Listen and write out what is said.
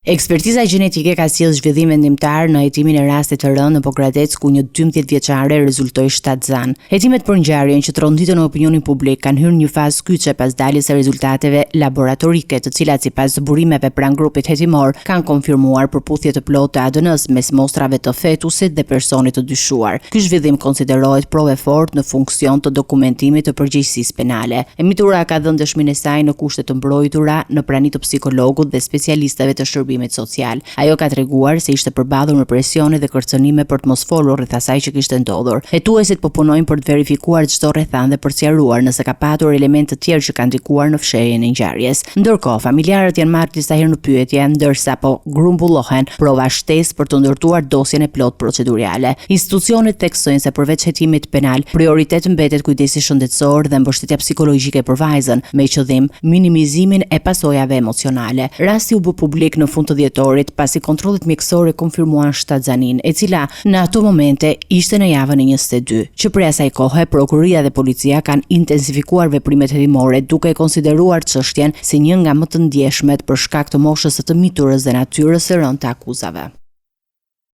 Ekspertiza gjenetike ka sjellë zhvillim vendimtar në hetimin e rastit të rëndë në Pogradec ku një 12 vjeçare rezultoi shtatzënë. Hetimet për ngjarjen që tronditën opinionin publik kanë hyrë në një fazë kyçe pas daljes së rezultateve laboratorike, të cilat sipas burimeve pranë grupit hetimor kanë konfirmuar përputhje të plotë të ADN-së mes mostrave të fetusit dhe personit të dyshuar. Ky zhvillim konsiderohet provë e fortë në funksion të dokumentimit të përgjegjësisë penale. E mitura ka dhënë dëshminë e saj në kushte të mbrojtura, në prani të psikologut dhe specialistëve të shërbimit social. Ajo ka treguar se ishte përballur me presione dhe kërcënime për të mos folur rreth asaj që kishte ndodhur. Hetuesit po punojnë për të verifikuar çdo rrethanë dhe për të sqaruar nëse ka patur elementë të tjerë që kanë ndikuar në fshehjen e ngjarjes. Ndërkohë, familjarët janë marrë disa herë në pyetje, ndërsa po grumbullohen prova shtesë për të ndërtuar dosjen e plotë procedurale. Institucionet theksojnë se përveç hetimit penal, prioritet mbetet kujdesi shëndetësor dhe mbështetja psikologjike për vajzën, me qëllim minimizimin e pasojave emocionale. Rasti u bë publik në fund të dhjetorit, pasi kontrollet mjekësore konfirmuan shtatzaninë, e cila Në ato momente ishte në javën e 22. Që prej asaj kohe, prokuroria dhe policia kanë intensifikuar veprimet hetimore, duke e konsideruar çështjen si një nga më të ndjeshmet për shkak të moshës së të miturës dhe natyrës së rëndë të akuzave.